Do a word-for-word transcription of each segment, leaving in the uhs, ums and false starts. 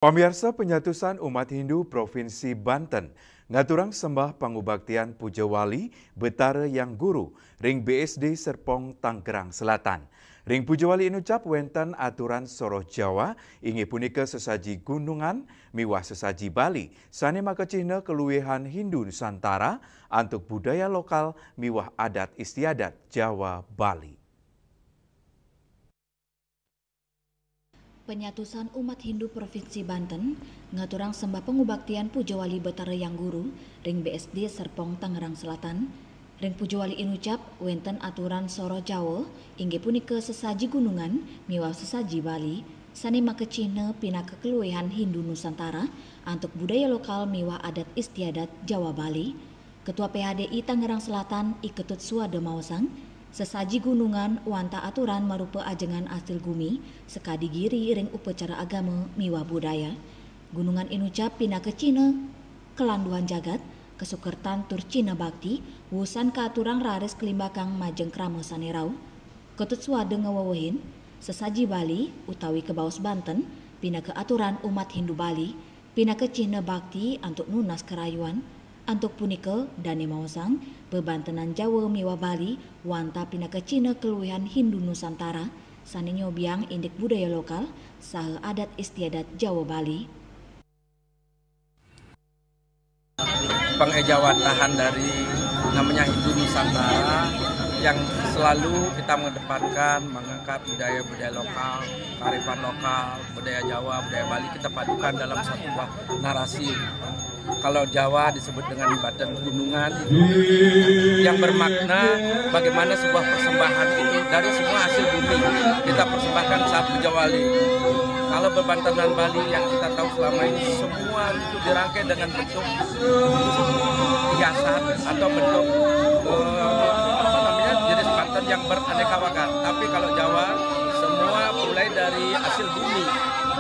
Pamiarsa, penyatusan umat Hindu Provinsi Banten ngaturang sembah pangubaktian Puja Wali Betara Hyang Guru ring B S D Serpong, Tangerang Selatan. Ring Puja Wali inucap wenten aturan soroh Jawa, inggih punika sesaji gunungan miwah sesaji Bali, sane makacihna kaluihan Hindu Nusantara antuk budaya lokal miwah adat istiadat Jawa Bali. Penyatusan umat Hindu Provinsi Banten ngaturang sembah pangubaktian Puja Wali Betara Hyang Guru ring B S D Serpong, Tangerang Selatan. Ring Puja Wali inucap wenten aturan soroh Jawa, inggih punika sesaji gunungan miwah sesaji Bali, sane makacihna pinaka kaluihan Hindu Nusantara antuk budaya lokal miwah adat istiadat Jawa Bali. Ketua P H D I Tangerang Selatan, I Ketut Suwada maosang, sesaji gunungan wantah aturan marupa ajengan asil gumi, sakadi giri ring upacara agama miwah budaya. Gunungan inucap pinaka cihna kalanduhan jagat, kasukertan tur cihna bakti, wusan kaaturang raris kalimbakang majeng krama sane rauh. Ketut Suwada ngawewehin, sesaji Bali utawi kabaos Banten pinaka aturan umat Hindu Bali, pinaka cihna bakti antuk nunas karayuan. Antuk punika, dane maosang, bebantenan Jawa miwah Bali wantah pinaka cihna kaluihan Hindu Nusantara sane nyobiang indik budaya lokal saha adat istiadat Jawa Bali. Pengejawatahan dari namanya Hindu Nusantara yang selalu kita mengedepankan, mengangkat budaya-budaya lokal, kearifan lokal, budaya Jawa, budaya Bali, kita padukan dalam satu buah narasi. Kalau Jawa disebut dengan Banten gunungan, yang bermakna bagaimana sebuah persembahan itu dari semua hasil bumi kita persembahkan saat Puja Wali. Kalau bebantenan Bali yang kita tahu selama ini, semua itu dirangkai dengan bentuk hiasan atau bentuk, eh, apa namanya, jenis Banten yang beraneka ragam. Tapi kalau Jawa, semua mulai dari hasil bumi.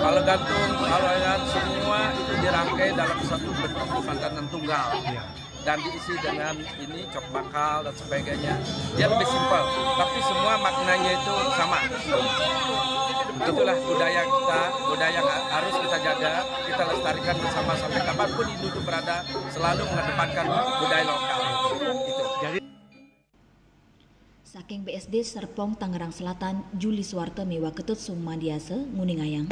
Kalau gantung, kalau yang semua itu dirangkai dalam satu bentuk Banten tunggal. Iya. Dan diisi dengan ini, cok bakal dan sebagainya. Dia lebih simpel, tapi semua maknanya itu sama. Itulah budaya kita, budaya yang ha-, harus kita jaga, kita lestarikan bersama sampai kapanpun Hindu itu berada, selalu mengedepankan budaya lokal. Gitu. Jadi, saking B S D Serpong, Tangerang Selatan, Juli Suwarta miwah Ketut Sumandiasa nguningayang.